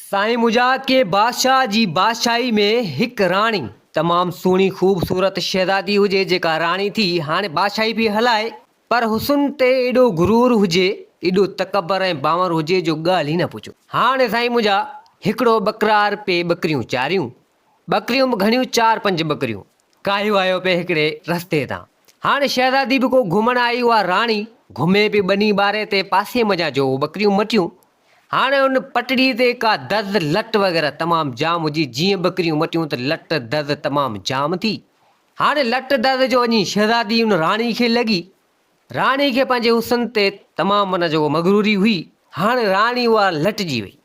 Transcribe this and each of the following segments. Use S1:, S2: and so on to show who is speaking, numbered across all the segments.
S1: سائين مجاهد ڪي بادشاهه جي بادشاهي ۾ هڪ راڻي تمام سهڻي خوبصورت شهزادي هجي جيڪا راڻي ٿي هاڻي بادشاهي پئي هلائي پر حسن تي ايڏو غرور هجي ايڏو تڪبر ۽ باور هجي جو ڳالهه ئي نه پڇو. هاڻي سائين منهنجا هڪڙو ٻڪرار پئي ٻڪريون چاريون ٻڪريون به گهڻيون چار پنج ٻڪريون ڪاهيو آيو پئي هڪڙي رستي تان هاڻي شهزادي به ڪو گهمڻ آئي اها راڻي گهمي پئي ٻني ٻاري تي پاسي منجهان جو ٻڪريون مٽيون هاڻي ان پٽڙي تي ڪا دز لٽ وغيره تمام جام هجي، جيئن ٻڪريون مٽيون ته لٽ دز تمام جام ٿي. هاڻي لٽ دز جو وڃي شهزادي ان راڻي کي لڳي. راڻي کي پنهنجي حسن تي تمام معنيٰ جيڪو مغروري هئي. هاڻي راڻي اها لٽجي وئي.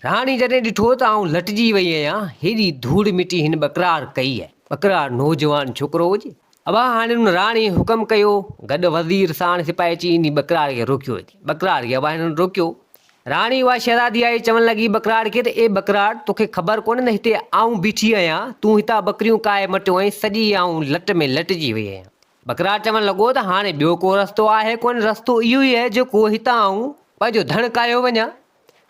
S1: راڻي جڏهن ڏٺو ته آئون لٽجي وئي آهيان، هيڏي ڌوڙ مٽي هن ٻڪرار ڪئي آهي. ٻڪرار نوجوان ڇوڪرو هجي. ابا هاڻي ان راڻي حڪم ڪيو، گڏ وزير ساڻ سپاهي اچي انهي ٻڪرار کي روڪيو اچي. ٻڪرار کي ابا هنن روڪيو. راڻي اها شهزادي آئي چوڻ لڳي ٻڪرار کي ته اي ٻڪرار توکي خبر ڪونهي ته هتي آئون بيٺي آهيان، تون هتان ٻڪريون ڪاهي مٽيو ۽ سڄي آئون لٽ ۾ لٽجي وئي آهيان. ٻڪرار چوڻ لڳو ته هاڻي ٻيو ڪو رستو آهي ڪونه، رستو اهو ئي آهي جيڪو هتان آئون پنهنجو ڌڻ ڪاهيو وڃان.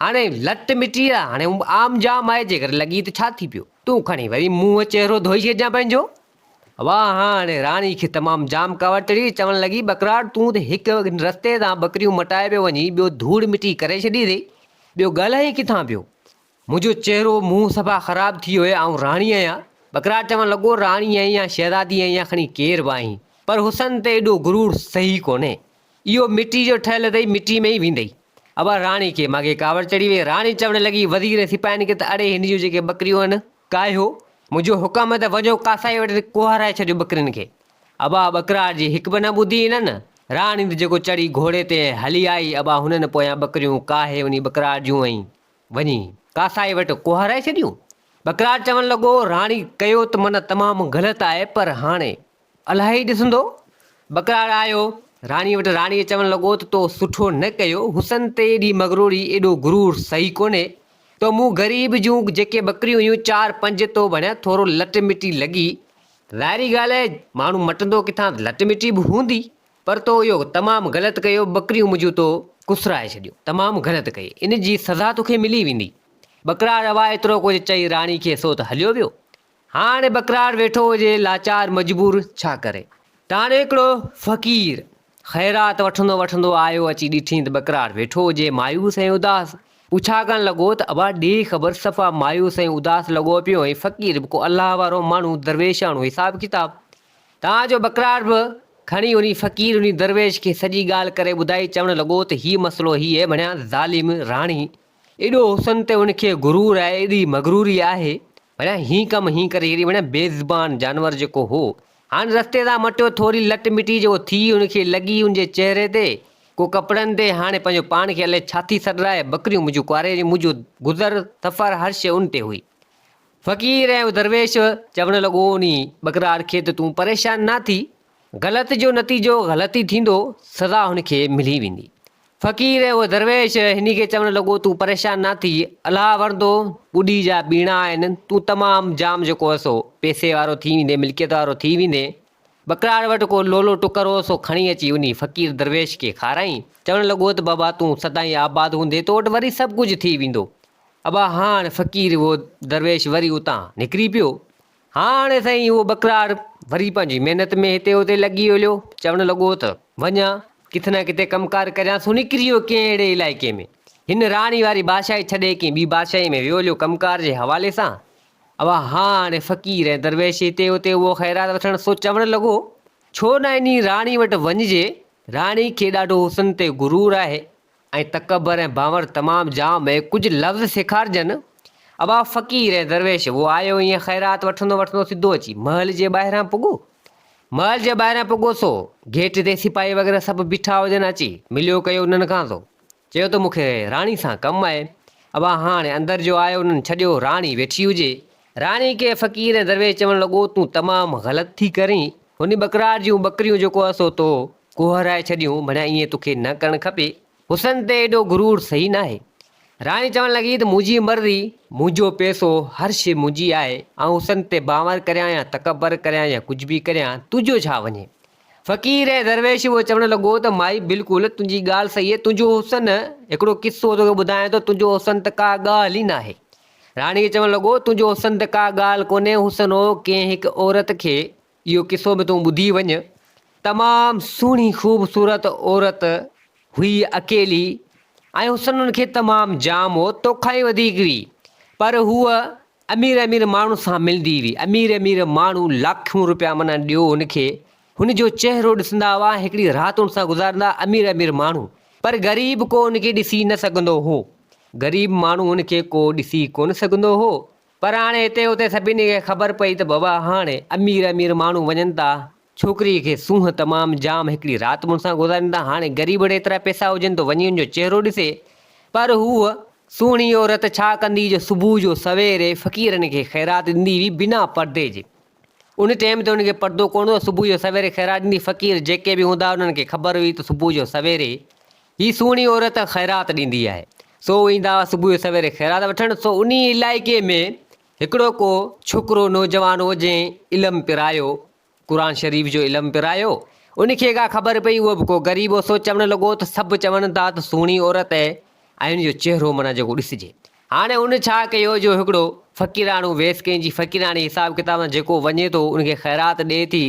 S1: هاڻي لٽ مٽي آهي، هاڻي عام جام آهي، جيڪر لڳي ته ڇا ٿي پيو. تون کڻي وري منهن چهرو ڌوئي ڇڏجان پنهنجو. واهه هاڻي راڻي کي تمام جام ڪاوڙ چڙهي، چوڻ لڳي، ٻڪراڙ تون ته هڪ رستي تان ٻڪريون مٽائي پيو وڃين، ٻيو ڌوڙ مٽي ڪري ڇڏي اٿئي، ٻيو ڳالهائين ڪٿان پيو؟ منهنجو چهرو منهن صفا خراب ٿي ويو آهي، آئون راڻي آهيان. ٻڪراڙ چوڻ لڳو، راڻي آهين يا شهزادي آهين يا کڻي ڪير به آهين، پر حسن تي ايڏو غرور صحيح ڪونهي. اهو مٽي جو ٺهيل اٿئي، مٽي ۾ ئي ويندئي. ابا راڻي کي ماڳهين ڪاوڙ چڙهي وئي. راڻي چوڻ لڳي وزير ۽ سپاهين کي ته اڙي هن جون جيڪي ٻڪريون آهن، ڪاهيو، منهنجو حڪم آهي ته وڃو ڪاسائي وٽ ڪوهارائي ڇڏيو ٻڪرين کي. ابا ٻڪرار جي هڪ به نه ٻڌي هنن. راڻي ته جيڪو چڙهي گهوڙي تي ۽ هلي آئي، ابا هنن پويان ٻڪريون ڪاهي وڃي ٻڪرار جون ۽ وڃي ڪاسائي وٽ ڪوهارائي ڇڏيون. ٻڪرار چوڻ لڳو، راڻي ڪيو ته من تمام غلط آهي پر هاڻي الائي ڏسندو. ٻڪرار آيو راڻيء وٽ، راڻيء چوڻ لڳو ته تو سٺو نه ڪيو، حسن تي ايڏي مغروري، ايڏو غرور صحيح ڪونهي. تو مون غريب جون جيڪي ٻڪريون هيون چار پنج تو ڀڻيا ٿورو لٽ مٽي لڳي. ظاهري ڳالهه آهي ماڻهو مٽندو ڪٿان ته لٽ مٽي به هوندي. پر تو اهو تمام غلط ڪيو، ٻڪريون منهنجون تو ڪسرائي ڇڏيون. تمام غلط ڪيئي. ان جي سزا توکي ملي ويندي. ٻڪرار اوا ايترو ڪجهه چئي راڻي کي سو ته هليو ويو. هاڻ ٻڪرار ويٺو هجي لاچار مجبور ڇا ڪري. تاڻي هڪڙو فقير خيرات وٺندو وٺندو آيو اچي ڏٺين ته ٻڪرار ويٺو هجي مايوس ۽ اداس. پڇا ڪرڻ لڳو ته ابا ڏي خبر صفا مايوس ۽ اداس لڳو پيو ۽ فقير به ڪو الله وارو ماڻهو درويشاڻو حساب ڪتاب. تان جو ٻڪرار به کڻي انهي فقير انهي درويش کي سڄي ڳالهه ڪري ٻڌائي چوڻ لڳو ته هي مسئلو هي ڀڻيا ظالم راڻي ايڏو حسن تي ان کي غرور آهي، ايڏي مغروري آهي، ڀليا هين ڪم هين ڪري ڇڏي، ڀليا بي زبان جانور جيڪو هو، هاڻ رستي تان مٽيو، ٿوري لٽ مٽي جيڪو ٿي ان کي لڳي ان جي چهري تي، ڪو ڪپڙن تي، هاڻي پنهنجو پاڻ کي الائي ڇا ٿي سڏرائي، ٻڪريون منهنجون ڪواري جون، منهنجو گذر سفر هر شيء ان تي هئي. فقير ۽ درويش چوڻ لڳو انهي ٻڪرار کي ته تون پريشان نه ٿي، غلط جو نتيجو غلط ئي ٿيندو، سزا هن کي ملي ويندي. فقير اهو درويش هني کي چوڻ لڳو تون پريشان نه ٿي، الله وڻندو، ٻڍي جا ٻيڻا آهن، تون تمام جام جيڪو هو سو پئسي وارو ٿي ويندين، ملڪيت وارو ٿي ويندين. ٻڪرار وٽ ڪو لولو ٽڪر هو سو کڻي اچي انهي فقير درويش کي کارائين. چوڻ لڳو ته بابا تون سدائين آباد هوندين، تو وٽ وري سڀ ڪجهه ٿي ويندو. ابا هاڻ فقير اهو درويش وري اتان نڪري پيو. هاڻ سائين اهو ٻڪرار وري پنهنجي محنت ۾ هتي هتي لڳي هليو. چوڻ لڳو ته وڃان ڪٿ نه ڪٿي ڪم ڪار ڪريان. سو نڪري ويو ڪنهن اهڙي علائقي ۾. هن راڻي واري بادشاهي ڇڏي ڪنهن ٻي بادشاهي ۾ ويو هليو ڪم ڪار جي حوالي سان. اها هاڻ فقير ۽ درويش هتي هتي اهو خيرات وٺڻ سو چوڻ لڳو ڇو نه انهي راڻي وٽ وڃجي. راڻي کي ڏاڍو حسن تي غرور آهي. ۽ تڪبر ۽ بانور تمام جام ۽ ڪجهه لفظ سيکارجن. ابا فقير ۽ درويش اهو آيو ائين خيرات وٺندو وٺندو سڌو اچي محل جي ٻاهران پڳو. محل جي ٻاهران پڳو سو گيٽ تي سپاهي وغيره سڀ بيٺا هجن اچي مليو ڪيو انهن کان سو چيو ته مون کي راڻي سان ڪم آهي. ابا هاڻ اندر جو آيو انهن ڇڏيو راڻي ويٺي هجي. راڻي کي فقير ۽ درويش چوڻ لڳو تون تمام غلط ٿي ڪرين. هن ٻڪرار جون ٻڪريون جيڪو آهي سو تو ڪوهرائي ڇڏيون، ڀڻيا ائين توکي نه ڪرڻ کپي. حسن تي ايڏو غرور صحيح ناهي. راڻي چوڻ لڳي ته منهنجي مرضي، منهنجو پئسو، هر شيء منهنجي آهي، آئون حسن تي بانور ڪريان يا تڪبر ڪريان يا ڪجهه به ڪريان، تنهنجو ڇا وڃي؟ فقير ۽ درويش اهو چوڻ لڳو ته مائي بلڪل تنهنجي ڳالهه صحيح آهي، تنهنجو حسن، هڪڙو قصو توکي ٻڌايان ٿو، تنهنجو حسن ته ڪا ڳالهه ئي ناهي. راڻي کي چوڻ لڳو، تنهنجو حسن ته ڪا ڳالهه ڪونهي، حسن هو ڪنهن هڪ عورت کي اهو قصو به تون ٻڌي وڃ. تمام سهڻي خوبصورت عورت هئي اڪيلي ۽ حسن ان کي تمام جام هو، توکان ئي وڌيڪ هئي، پر هوء امير امير ماڻهن سان ملندي هئي، امير امير ماڻهو لاکيون روپيا معنيٰ ڏيو هن کي، هن جو چهرو ڏسندا هئا ۽ هڪڙي رات هن سان گذارندا امير امير ماڻهو، پر غريب ڪو هن کي ڏسي نه سگهندو هو، غريب ماڻهو هن کي ڪو ڏسي ڪونه سگهندو هو، پر هاڻي هتي هتي سڀني کي خبر پئي ته بابا هاڻي امير امير ماڻهو وڃن ٿا ڇوڪريء کي سونهن تمام جام هڪڙي رات مون سان گذارين ٿا هاڻي غريب وٽ ايترا پئسا هجن ته وڃي ان جو چهرو ڏسي پر هوء سهڻي عورت ڇا ڪندي جو صبح جو سويري فقيرن کي خيرات ڏيندي هئي بنا پردي جي ان ٽيم تي ان کي پردو ڪونه هو صبح جو سويري خيرات ڏيندي فقير جيڪي به هوندا انهن کي خبر هئي ته صبح جو سويري هي سهڻي عورت خيرات ڏيندي آهي سو ايندا هئا صبح جو سويري خيرات وٺڻ سو انهي علائقي ۾ هڪڙو ڪو ڇوڪرو نوجوان هو جنهن علم پرايو، قرآن شريف جو علم پرايو، ان کي ڪا خبر پئي اهو به ڪو غريب هو سو چوڻ لڳو ته سڀ چون ٿا ته سهڻي عورت اهي ۽ ان جو چهرو معنيٰ جيڪو ڏسجي. هاڻي ان ڇا ڪيو جو هڪڙو فقيراڻو ويس ڪئين جي فقيراڻي حساب ڪتاب سان جيڪو وڃي ٿو ان کي خيرات ڏئي ٿي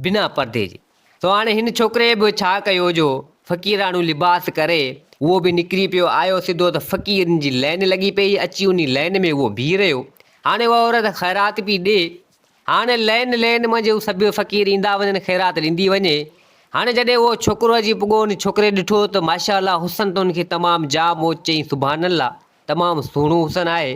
S1: بنا پردي جي. سو هاڻي هن ڇوڪري به ڇا ڪيو جو فقيراڻو لباس ڪري اهو به نڪري پيو آيو سڌو ته فقيرن جي لئن لڳي پئي اچي انهي لئن ۾ اهو بيهي رهيو هاڻي اها عورت خيرات پئي ڏي هاڻي لئن لئن منجهه هو سڀ فقير ايندا وڃن خيرات ڏيندي وڃي هاڻي جڏهن اهو ڇوڪرو اچي پڳو ان ڇوڪري ڏٺو ته ماشاء الله حسن ته ان کي تمام جام هو چئين سبحان الله تمام سهڻو حسن آهي.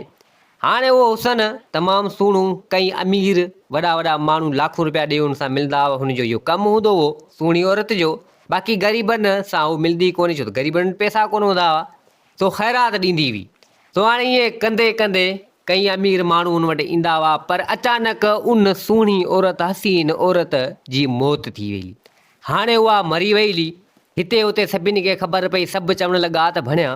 S1: هاڻي اهو حسن تمام سهڻو ڪئين امير وڏا وڏا ماڻهو لاکون روپيا ڏئي هن سان ملندا هئا هن جو اهو ڪم هوندو هو سهڻي عورت جو باقي غريبن سان هو ملندي ڪونه ڇو ته غريبن وٽ پئسا ڪونه هوندا هئا سو خيرات ڏيندي هئي سو هاڻي ائين ڪندي ڪندي ڪئين امير ماڻهو هن وٽ ايندا هئا پر اچانڪ ان سهڻي عورت حسين عورت جي موت ٿي وئي هاڻي اها مري وئي هلي هتي هتي سڀني کي خبر پئي سڀ چوڻ لڳا ته ڀڻيا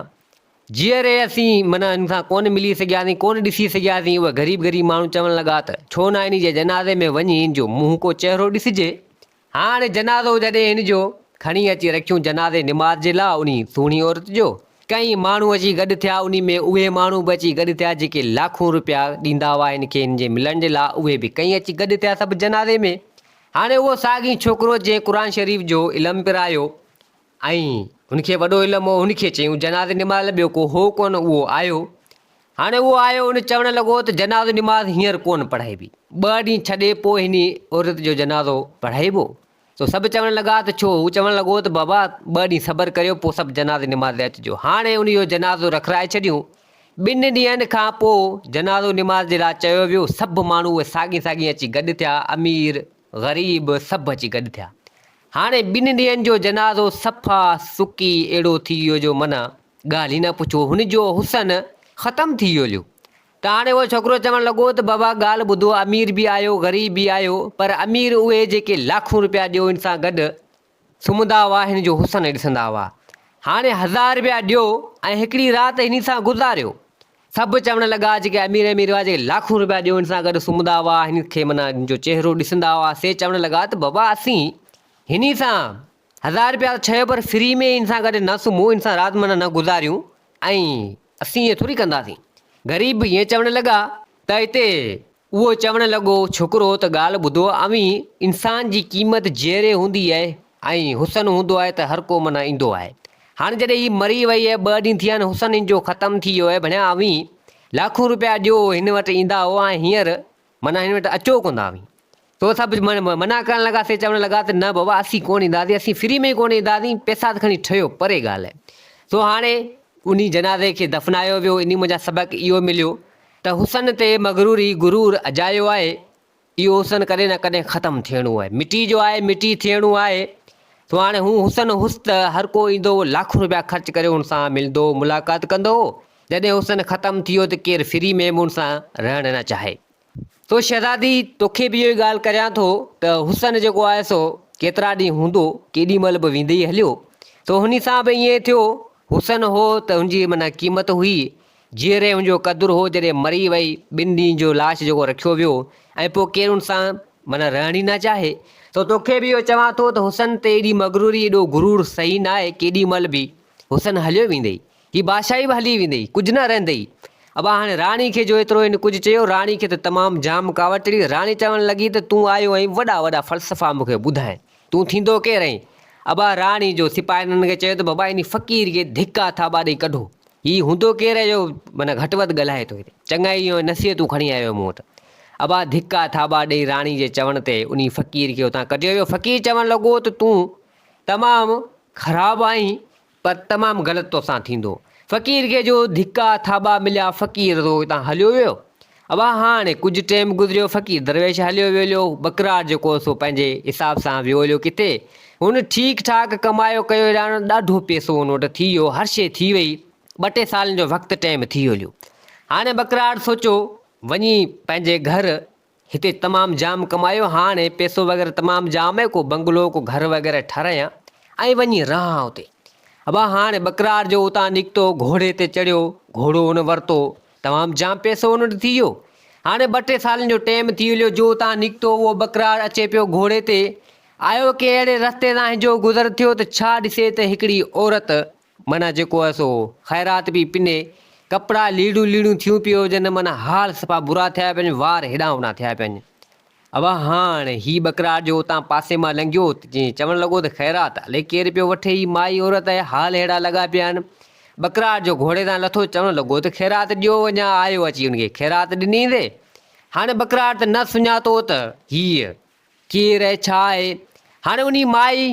S1: جيئري اسين معنيٰ هن سان ڪونه ملي سگهياسين، ڪونه ڏسي سگهياسين. اهي غريب غريب ماڻهو چوڻ لڳا ته ڇو نه هن جي جنازي ۾ وڃي هن جو منهن ڪو چهرو ڏسجي. هاڻ جنازو جڏهن هن جو کڻي اچي رکيون جنازي نماز جي لاء انهي سهڻي عورت جو ڪئين ماڻهو اچي گڏ ٿيا انهي ۾ اهي ماڻهو به اچي گڏ ٿيا جيڪي لاکون روپيا ڏيندا هئا هن کي هن جي ملڻ جي لاء اهي به ڪئين اچي گڏ ٿيا سڀ جنازي ۾ هاڻي اهو ساڳي ڇوڪرو جنهن قرآن شريف جو علم پرايو ۽ هن کي وڏو علم هو، هن کي چيائون جنازي نماز لاء ٻيو ڪو هو ڪونه، اهو آيو. هاڻي اهو آيو، هن چوڻ لڳو ته جنازو نماز هينئر ڪونه پڙهائبي، ٻه ڏينهن ڇڏي پوء هن عورت جو جنازو پڙهائبو. سو سڀ چوڻ لڳا ته ڇو؟ هو چوڻ لڳو ته بابا ٻه ڏينهن صبر ڪريو پوء سڀ جنازي نماز تي اچجو. هاڻي ان جو جنازو رکرائي ڇڏيون. ٻن ڏينهن کان پوء جنازو نماز جي لاء چيو ويو، سڀ ماڻهو اهي ساڳي ساڳي اچي گڏ ٿيا، امير، غريب سڀ اچي گڏ ٿيا. هاڻي ٻن ڏينهن جو جنازو صفا سڪي اهڙو ٿي ويو جو معنيٰ ڳالهه ئي نه پڇو هن جو حسن ختم ٿي ويو هليو ته هاڻي اهو ڇوڪرو چوڻ لڳو ته بابا ڳالهه ٻڌو امير به آيو غريب به آيو پر امير اهي جيڪي لاکون روپيا ڏيو هن سان گڏ سمهندا هئا هن جو حسن ڏسندا هئا هاڻي هزار روپيا ڏيو ۽ هڪڙي رات هن سان گذاريو سڀ چوڻ لڳا، جيڪي امير امير هئا، جيڪي لاکون روپيا ڏيو هن سان گڏ سمهندا هئا، هن کي معنيٰ هن جو چهرو ڏسندا هئا، سي چوڻ لڳا ته بابا اسين هني سان هزار روپيا ته ٺهيو پر فري ۾ هن سان گڏ نه سمهون، هن سان رات معنيٰ نه گذاريون ۽ اسين ائين ٿوري ڪنداسين. غريب به ائين چوڻ لڳا ته هتي اهو چوڻ لڳو، ڇوڪرو ته ڳالهه ٻڌو، اوهين انسان جي قيمت جيئري هوندي آهي ۽ حسن هوندو آهي ته هر ڪو معنيٰ ايندو آهي. هاڻ جڏهن هي مري وئي آهي، ٻه ڏينهن ٿيا آهن، حسن هن جو ختم ٿي ويو آهي، ڀڻيا اوهين لاکون روپيا ڏيو هن وٽ ايندا هئا ۽ هينئر معنيٰ هن وٽ اچو ڪونه ٿا اوهين. سو سڀ منع ڪرڻ لڳا، سي چوڻ لڳا ته نه بابا اسين ڪونه اينداسين، اسين فري ۾ ئي ڪونه اينداسين، پئسا ته کڻي ٺهيو پري ڳالهه آهي. سو هاڻي انهي جنازي کي دفنايو ويو، انهي منجهان سبق اهو مليو ته حسن تي مغروري، غرور، اجايو آهي، اهو حسن ڪڏهن نه ڪڏهن ختم ٿيڻو آهي، مٽي جو آهي، مٽي ٿيڻو آهي، سو هاڻي هو حسن هوس ته هر ڪو ايندو هو، لاکون روپيا خرچ ڪري هن سان ملندو هو، ملاقات ڪندو هو، جڏهن حسن ختم ٿي ويو ته ڪير فري ۾ به هن سان رهڻ نه چاهي. سو شهزادي توکي به اهو ئي ڳالهه ڪريان ٿو ته حسن جيڪو آهي سو ڪيترا ڏينهن هوندو، ڪيڏي مهل به ويندي ئي هليو، سو هني سان به ائين ٿيو، حسن هو ته هن جي معنيٰ قيمت هئي، جيئري هن جو قدر هو، جڏهن مري وئي، ٻن ڏينهن جو لاش جيڪو رکيو ويو ۽ پوء ڪير ان سان معنيٰ رهڻ ئي نه چاهي. سو توکي به اهو چوان ٿو ته حسن تي ايڏي مغروري، ايڏو غرور صحيح ناهي، ڪيڏي مهل به حسن هليو ويندئي، هي بادشاهي به هلي ويندئي، ڪجهه نه رهندئي. ابا هاڻي راڻي کي جو ايترو هن ڪجهه چيو، راڻي کي ته تمام جام ڪاوڙ چڙهي. راڻي چوڻ لڳي ته تون آيو آهين وڏا وڏا فلسفا مون کي ٻڌائين، تون ٿيندو ڪير آهين؟ ابا راڻي جو سپاهين هن کي چيو ته بابا انهي فقير کي ڌڪا ٿاٻا ڏئي ڪڍو. هي هوندو ڪير آهي جو معنيٰ گهٽ وڌ ڳالهائي ٿو هتي. چڱائي جون نصيحتون کڻي آيو آهي مون وٽ. ابا ڌڪا ٿاٻا ڏئي راڻي جي چوڻ تي انهي فقير کي اتان ڪڍيو ويو. فقير چوڻ لڳو ته تون تمام خراب آهين پر تمام غلط توسان ٿيندو. فقير کي جو ڌڪا ٿاٻا مليا فقير رو اتان هليو ويو. ابا هاڻي ڪجهه ٽيم گذريو فقير درويش هليو ويو ٻڪرار جيڪو سو پنهنجي حساب سان ويو هليو ڪٿي. هن ٺيڪ ٺاڪ ڪمايو ڪيو هيڏانهن ڏاڍو پيسو هن وٽ ٿي ويو هر شيء ٿي وئي ٻه ٽي سالن جو وقت ٽيم ٿي هليو. هاڻي ٻڪرار سوچيو وڃي پنهنجي گهر هتي تمام جام ڪمايو هاڻي پيسو وغيره تمام جام آهي ڪو بنگلو ڪو گهر وغيره ٺهرايان ۽ وڃي رهان اتي. ابا هاڻي ٻڪرار جو اتان نڪتو گهوڙي تي چڙهيو گهوڙو هن ورتو تمام جام پيسو هن وٽ ٿي ويو. هاڻي ٻه ٽي سالن جو ٽيم ٿي هليو جو اتان نڪتو اهو ٻڪرار اچي پيو گهوڙي تي آيو ڪنهن اهڙي رستي تان هن جو گذر ٿيو ته ڇا ڏسي ته هڪڙي عورت معنيٰ جيڪو آهي سو خيرات پئي پني، ڪپڙا ليڙون ليڙون ٿيون پيو هجن، معنيٰ حال صفا برا ٿيا پيا وڃن، وار هيڏانهن هوڏانهن ٿيا پيا وڃن. ابا هاڻ هي ٻڪرار جو اتان پاسي مان لنگهيو ته جيئن چوڻ لڳو ته خيرات الائي ڪير پيو وٺي، هي مائي عورت آهي، حال ههڙا لڳا پيا آهن. ٻڪرار جو گهوڙي تان لٿو، چوڻ لڳو ته خيرات ڏيو وڃان، آيو اچي ان کي خيرات ڏني ته هاڻ ٻڪرار ته نه سڃاتو ته هيء ڪير آهي ڇا آهي؟ هاڻي انهي مائي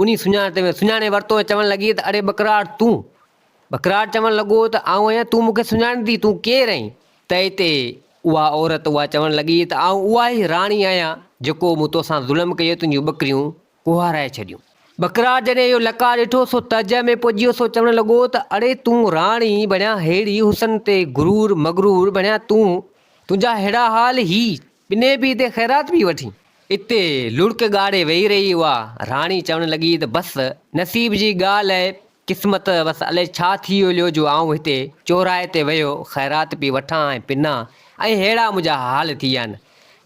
S1: انهي سڃاڻ ۾ سڃاڻي ورتو ۽ چوڻ لڳي ته اڙي ٻڪراڙ تون؟ ٻڪراڙ چوڻ لڳو ته آئون آهيان تون مون کي سڃاڻين ٿي تون ڪير آهين؟ ته اتي اها عورت اها چوڻ لڳي ته آئون اها ئي راڻي آهيان جيڪو مون توسان ظلم ڪيو تنهنجون ٻڪريون ڪوهارائي ڇڏيون. ٻڪراڙ جڏهن اهو لقاء ڏٺو سو تعجب ۾ پئجي ويو سو چوڻ لڳو ته اڙي تون راڻي بڻيا ههڙي حسن تي غرور مغرور بڻيا تون تنهنجا ههڙا حال هي ٻنهي به اتي خيرات پئي وٺي. اتي لڙڪ ڳاڙي ويهي رهي اها راڻي چوڻ لڳي ته بس نصيب جي ڳالهه آهي قسمت بس الائي ڇا ٿي ويو جو آئون هتي چوراهي تي ويهيو خيرات پئي وٺان ۽ پنان ۽ ههڙا منهنجا حال ٿي ويا آهن.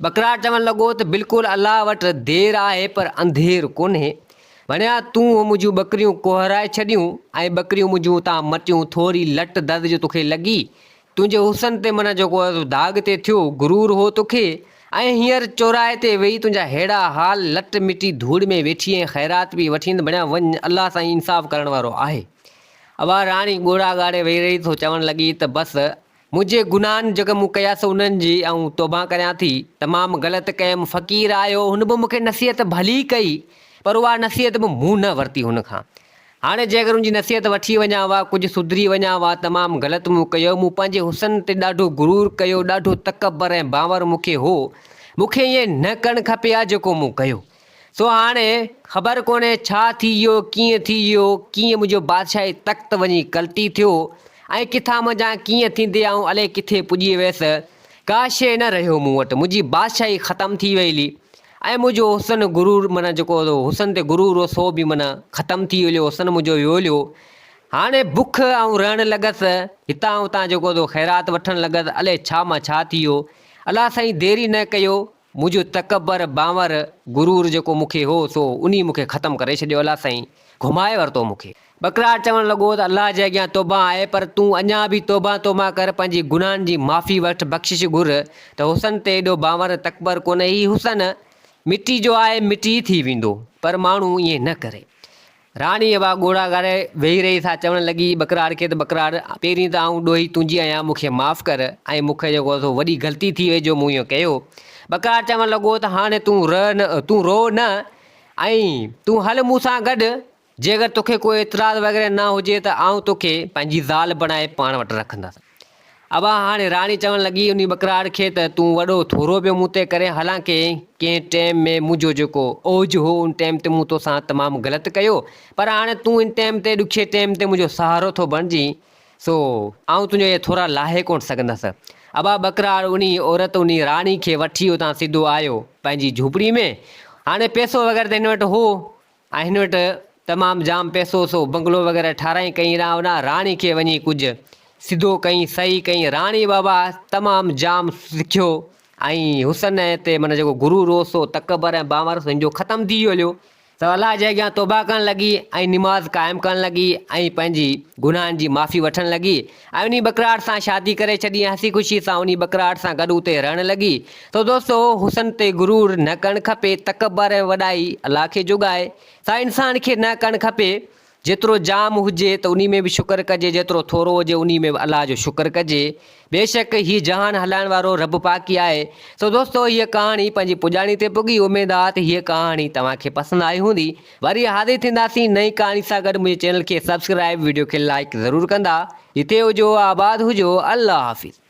S1: ٻڪرار چوڻ لڳو ته بلڪل الله وٽ دير آهي پر انڌير ڪونهي. ڀڻيا تون منهنجون ٻڪريون ڪوهرائي ڇڏيون ۽ ٻڪريون منهنجون اتان مٽيون ٿوري لٽ درد جو توکي لڳي تنهنجي حسن تي من جيڪو داغ تي ٿيو، غرور هو توکي، ۽ هينئر چوراهي تي ويهي تنهنجا ههڙا حال لٽ مٽي ڌوڙ ۾ ويٺي ۽ خيرات پئي وٺين ته بڻيا وڃ الله سائين انصاف ڪرڻ وارو آهي. اها راڻي ڳوڙها ڳاڙي ويهي رهي سو چوڻ لڳي ته بس منهنجي گناهن جيڪي مون ڪيا سو انهن جي آئون توبهه ڪريان ٿي تمام غلط ڪيم فقير آيو هن به مون کي نصيحت ڀلي ڪئي پر اها نصيحت به مون نه ورتي هن کان هاڻي جيڪر ان جي نصيحت وٺي وڃان ها، ڪجهه سڌري وڃان ها، تمام غلط مون ڪيو، مون پنهنجي حسن تي ڏاڍو غرور ڪيو، ڏاڍو تڪبر ۽ بانور مون کي هو، مون کي ائين نه ڪرڻ کپي ها جيڪو مون ڪيو. سو هاڻي خبر ڪونهي ڇا ٿي ويو، ڪيئن ٿي ويو، ڪيئن منهنجو بادشاهي تخت وڃي ڪلٽي ٿيو ۽ ڪٿان منجهان ڪيئن ٿيندي آئون الائي ڪٿي پڄي ويس، ڪا شيء نه رهيو مون وٽ، منهنجي بادشاهي ختم ٿي وئي. ۽ منهنجو حسن غرور معنيٰ جيڪو حسن تي غرور هو سو به معنيٰ ختم ٿي ويو حسن منهنجو ويو هليو هاڻي بک آئون رهڻ لڳس هتان هتان جيڪو سو خيرات وٺڻ لڳس الائي ڇا مان ڇا ٿي ويو الله سائين ديري نه ڪيو منهنجو تڪبر بانور غرور جيڪو مون کي هو سو انهي مون کي ختم ڪري ڇڏيو الله سائين گهمائي ورتو مون کي. ٻڪرار چوڻ لڳو ته الله جي اڳيان توبه آهي پر تون اڃا به توبه توبه ڪر پنهنجي گناهن جي معافي وٺ بخشش گهر ته حسن تي ايڏو بانور تڪبر ڪونهي هي حسن مٽي جو آهي مٽي ئي ٿي ويندو پر ماڻهو ائين نه ڪري. راڻي اها ڳوڙها ڳاڙي ويهي رهي سا چوڻ لڳي ٻڪرار کي ته ٻڪرار پهرين ته آئون ڏوهي تنهنجي آهيان مون کي معاف ڪر ۽ مون کي جيڪو سو وڏي غلطي ٿي وئي جو مون ائين ڪيو. ٻڪرار چوڻ لڳو ته هاڻي تون رهه نه تون روء نه ۽ تون هل مون سان گڏ جيڪر توکي ڪو اعتراض وغيره نه هجي ته آئون توکي پنهنجي زال بڻائي پاڻ وٽ رکندس. ابا هاڻي راڻي چوڻ لڳي انهي ٻڪراڙ کي ته تون وڏو ٿورو پيو مون تي ڪرين حالانڪه ڪنهن ٽيم ۾ منهنجو جيڪو اوج هو ان ٽيم تي مون توسان تمام غلط ڪيو پر هاڻي تون ان ٽيم تي ڏکي ٽيم تي منهنجو سهارو ٿو بڻجين سو آئون تنهنجو اهي ٿورا لاهي ڪونه سگهندس. ابا ٻڪراڙ انهي عورت انهي راڻي کي وٺي اتان سڌو آيو پنهنجي جهوپڙي ۾ هاڻي پئسو وغيره ته هن وٽ هو ۽ هن وٽ تمام جام پئسو سو بنگلو وغيره ٺاهرائين ڪئين راڻ راڻي کي وڃي ڪجهه سڌو ڪئين صحيح ڪئين راڻي بابا تمام جام سکيو ۽ حسن تي معنيٰ جيڪو غرور هو سو تڪبر ۽ بانور هن جو ختم ٿي ويو هليو. ته الله جي اڳيان توبه ڪرڻ لڳي ۽ نماز قائم ڪرڻ لڳي ۽ پنهنجي گناهن جي معافي وٺڻ لڳي ۽ انهي ٻڪراڙ سان شادي ڪري ڇڏي ۽ هسي خوشي سان انهي ٻڪراڙ سان گڏ اتي رهڻ لڳي. سو دوستو حسن تي غرور نه ڪرڻ کپي، تڪبر ۽ وڏائي الله کي جوڳائي، سا انسان کي نه ڪرڻ کپي. جيترو جام هجي ته انهي ۾ به شڪر ڪجي جيترو ٿورو هجي انهي ۾ به الله جو شڪر ڪجي بيشڪ هي جهان هلائڻ وارو رب پاڪ ئي آهي سو دوستو هيء ڪهاڻي پنهنجي پڄاڻي تي پڳي اميد آ ته هيء ڪهاڻي توهان کي پسند آئي هوندي وري حاضر ٿينداسين نئين ڪهاڻي سان گڏ منهنجي چينل کي سبسڪرائب وڊيو کي لائيڪ ضرور ڪندا جتي هجو آباد هجو الله حافظ.